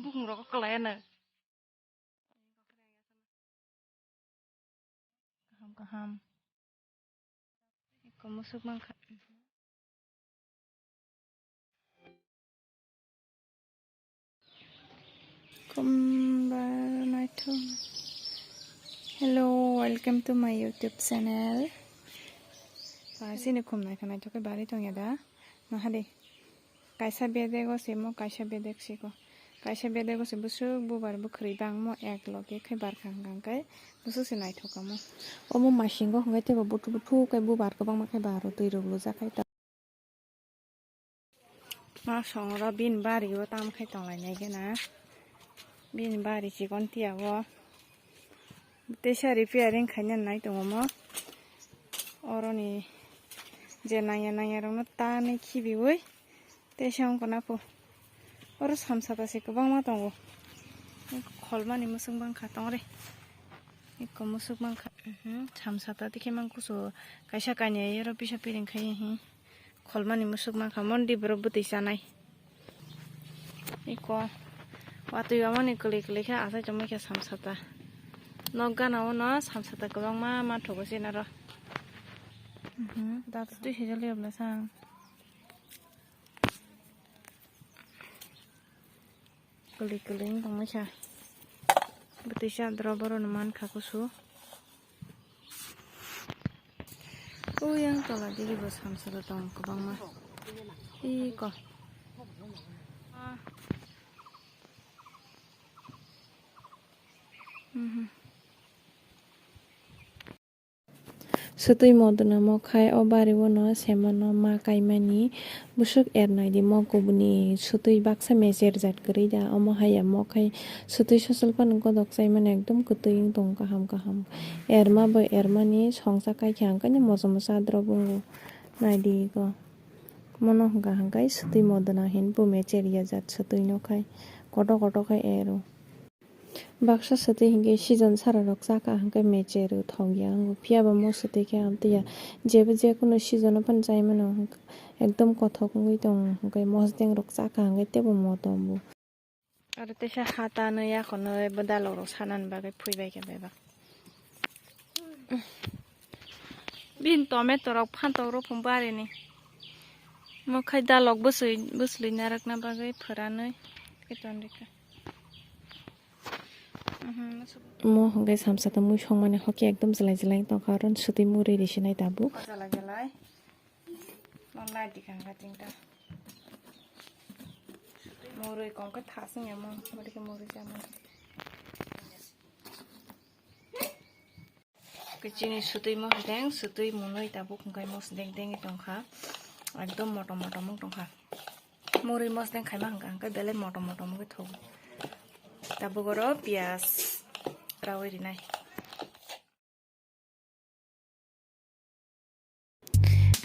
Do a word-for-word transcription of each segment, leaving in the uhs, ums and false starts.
Bukung rok kwlai ano. Kaham kaham. Eko musuk mankha. Kumba naithok. Hello, welcome to my YouTube channel. Ba, sini khum naikha naithok khe bari tongya da. Nahadi. Kaisa bedego simo, kaisa bedek siko. Kaisa bedego se busuk bubar bwkhwrwi bangmo ek loge khe barkha hwnkha hwnkhe busuk se naithok kamo. Omo masingo hwnkhe teibo buthu buthu khe bubar kwbangma khe baro twi rok lujak khai ta. Ma songro bini bari o tam khai tonglainai gana. Bini bari chikon tiya o. Teisa repairing khaina nai tongo mo. Oroni je nangya nangya rokno tanwi khibiwi teisa wngkha na pho. Oro samsata se kwbangma tongo. Kholmani musuk mankha tongre. Eko musuk mankha. Mhm, samsata tikhe man kusu kaisa kanya oro pisa piring khai hi. Kholmani musuk mankha, mon di borok bwtwi chanai. Iko watwi wamani kwlwi kwlwi khe achai tongmani khe samsata. Nok gana o no samsata kwbangma manthogo se naro. Mhm, da twi sijak liya bwla sang. Kwlwi kwlwi wng tongmani khe. Bwtwi cha doro borok no mankha kusu. Uyang tola digi bo samsara tong kwbangma. Iko. Mhm. Swtwi modona mokhai o bari o no semano ma kaimani. Busuk ernai di mo kubuni swtwi baksa mecher jat kwrwi da, omo hai ya mo khai swtwi sosol phano godok chai mani ekdom kwtwi wng tong kaham kaham. Erma bo ermani songsa kai khe ang khe moso moso adrok wngo. Nai di go. Mono hwnkha hwnkhe swtwi modona hin bo mecher ya jat swtwi no khai koto koto khai ero. Baksa swtwi hinkhe season sara rok chakha hinkhe mecher thok ya wngo. Phiya ba mo swtwi khe amtwi ya. Jebo jekunu season o phano chai mano hwnkhe ekdom kothok wngwi tongo. Hinkhe mosdeng rok chakha hinkhe teibo motom bo. Aro teisa hata no yakono bo dalok rok sanani bagwi phui bai khe bebak. Bini tomato rok phantok rok phung barini. Mo khai dalok bwswi bwsli narwkna bagwi phwranwi khe tonrikha. Mo hwnkhe samsata mui songmani hoki ekdom jwlai jwlai tongkha, aro swtwi murui risinai tabuk. Jwlai jwlai. Mo nai di kha hwnkhe chingta. Murui kongkhe thasing ya mo, murui khe murui cha mo. Chini swtwi mosdeng, swtwi mwnwi tabuk hwnkhe mosdeng dengwi tongkha. Ekdom motom motom wng tongkha. Murui mosdeng khaima hwnkha hwnkhe belai motom motom wngwi thogo. Tabuk oro piyaj rawi rinai.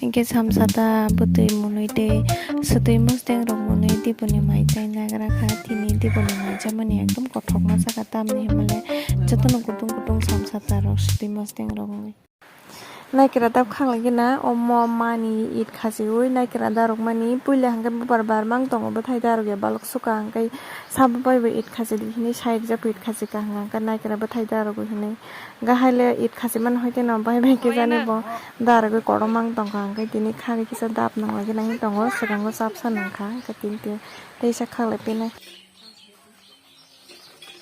Hinkhe samsata bwtwi mwnwi tei swtwi mosdeng rok mwnwi diboni mai chai nagra kha. Tini diboni mai chamani ekdom kothokma saka, tamni hwnmale jotono kutung kutung samsata rok swtwi mosdeng rok wngwi. Naikra dap khang lagi na omo mani it khachiwi naikra darok mani puila hwnkhe bubar bar mang tongo, bwthai darok ya balok suka hwnkhe sabo bai bo it khachi di hinwi side jabo it khachi ka hwnkhe naikra bwthai darok hinwi. Gahai le it khasi mano hai teno bai bai khe jani bo daragwi korom mang tongkha, hwnkhe tini khari kisa dap nang lagi nai tongo, swkango chapsa nangkha, hwnkhe tini te teisa khaklai pinai.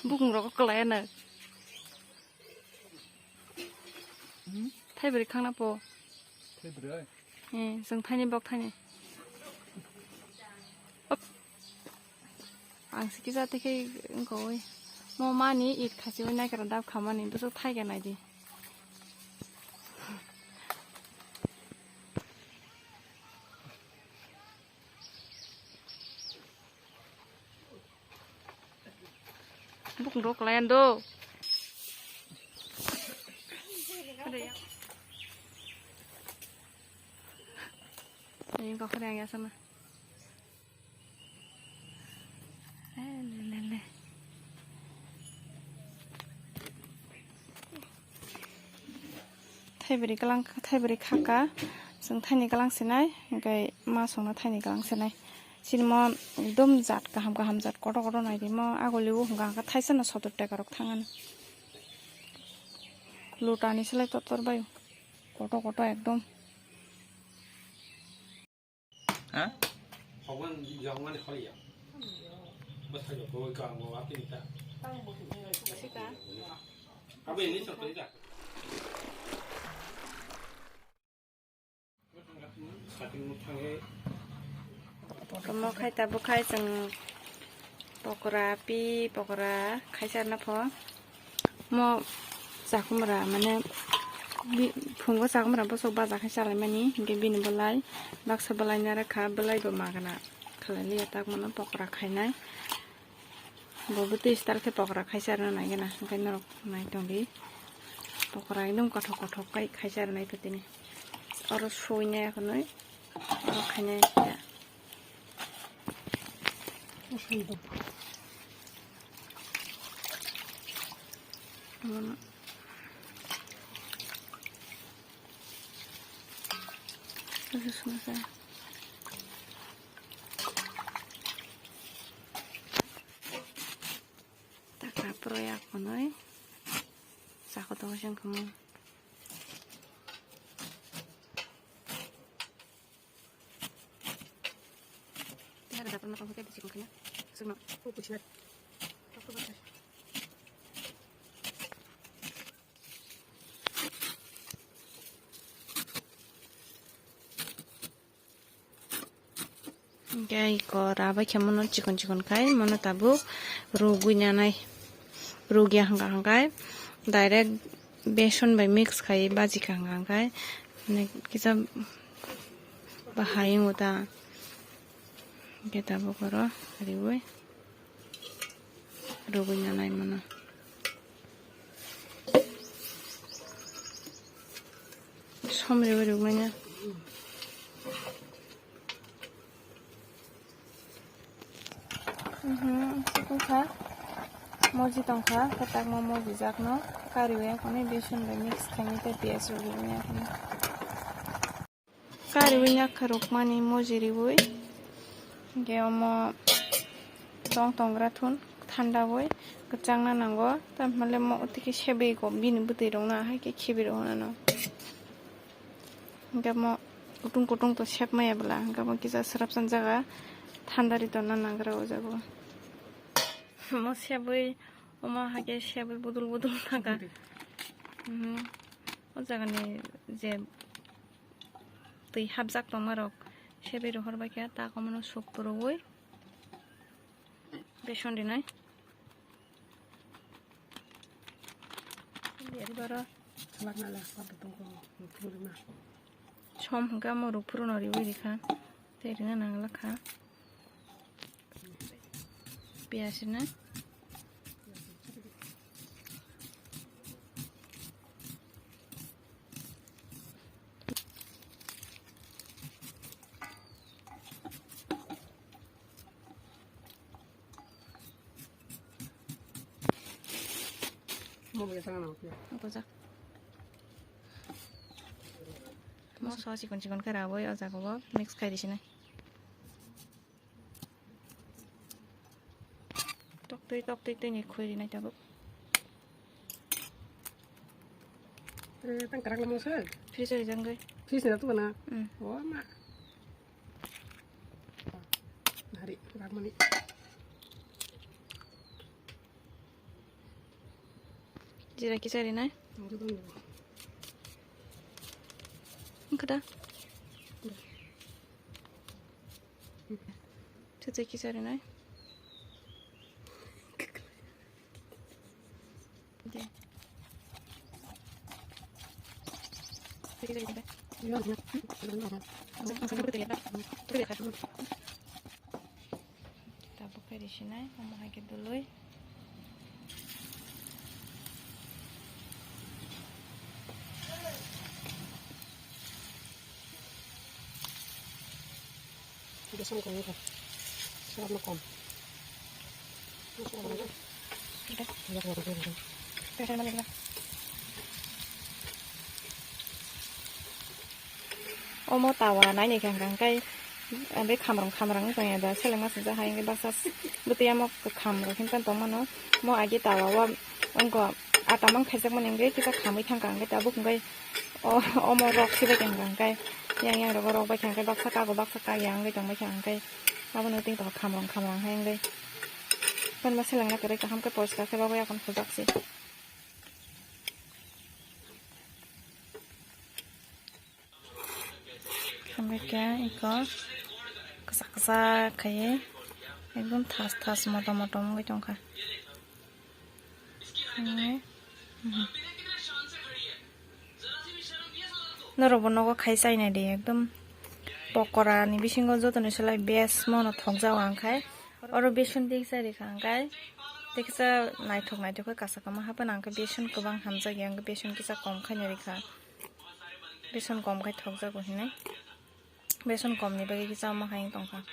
Bukung rok kwlai ano. Thaibrwi khangna po. Thaibrwi? Eh, chwng thaini bok thaini. Op. Ang sikisa tei khe wngkha oi. Mo mani it khasi oi naikra dap khamani bwswk thai khe nai di. Bukung rok layan do. Ini kok yang ya sana. Eh, le, le, le. Thaibri kalang, thaibri khaka, chwng thaini kalang sinai, hwnkhe ma songno thaini kalang sinai. Sinimo ekdom jat kaham kaham jat kotor kotor naidi mo aguli o hwnka hwnka thaisa no sotor teka rok thangani. Lutani selai totor bai kotor kotor ekdom. Ha? Omo khai tabuk khai chwng pokora pi pokora khaisa rwna pho. Mo chakhumra mane bi-, phungo chakhumra bosok baja khai chalaimani hinkhe bini bolai baksa bolai narwkha bolai bo magna khlai liya tak mano pokora khainai. Bo bwtwi start khe pokora khaisa rwna nai gana, hwnkhe norok nai tongdi. Pokora ekdom kothok kothok kai khaisa rwnai phatini. Oro suinai akhonwi, oro khainai khe. Takra proyak hwnwi chakotong seng khamung. Hingke iko rabai khe mono chikon chikon khai mono tabuk rugui nanai, rugya hwnka hwnkhe direct beson bai mix khai baji kha hwnka hwnkhe kisa bahai wngo ta hingke tabuk oro riui. Rugui nanai mano. Som riui rugmanya. Mhm, sikung kha. Moji tong kha, kwtak mo moji jak no. Kariui akhonwi beson bai mix khainai tei piyaj rok rwui akhonwi. Kariui nyakha rok mani moji riui. Hingke omo tong tongra thun thanda oi kwchangna nango. Tamhinmale mo tiki sebui ko bini bwtwi rok na hai khe khibi rok nano. Hingke mo kutung kutung to sep maya bwla. Hingke mo kisa swrapsan jaga thanda ri tonna nangra o jaga o. Mo sebui omo hai khe sebui budul budul thangkha. Mhm. O jaga ni je twi hapjak tongmarok sebui rohor bai khe tak omono suk phuruwi beson rinai. Som hwnkhe omo ruk phuru no riwi rikha tei rina nangla kha. Piyaj rina. Bujak. Moso chikon chikon khe rawui o jaga o mix khai di sinai. Toktwi toktwi twi ni khwi rinai tabuk. Eh, tang karak lama sa. Fridge o rijak wngwi. Fridge ni tu na. Hmm. Oh ma. Hari rak mani. Jira kisa rinai. Ang tu tu. Wngkha da. Thutwi kisa rinai. Tabuk khe risinai, omo hai khe dului. Beson kom wngkha. Swrapno kom. Omo tawa naini khe hwnka hwnkhe Abe khamrang khamrang wng tongya da, selengma swijak hai wngwi baksa bwtwi amo khamrok hinwi tongmano. Mo agi tawa o wngkha ata mang khaijak mani wngwi kisa khamwi thangkha, hwnkhe tabuk hwnkhe o, omo rok sibai tongkha, hwnkhe yang yang rogo rok bai kha, hwnkhe baksa kago baksa kagya wngwi tongbai kha, hwnkhe abono tei tongkha khamrang khamrang hai wngwi. Tamo selengna kwrwi kaham khe poriskar khe rogwi yakon khujak se. Hambai khe iko kwchak kwchak khaiwi ekdom thas thas motom motom wngwi tongkha. Hambai. Norokbo nogo khai chainai di, ekdom pokora ni bisingo jotoni selai best mono thokjago ang khai. Oro beson tiksa rikha ang khai, tiksa naithok naithok khe kasa kama haphano ang khe beson kwbang hamjakya, ang khe beson kisa kom khaino rikha. Beson kom khai thokjago hinwi. Beson komni bagwi kisa omo hai wng tongkha.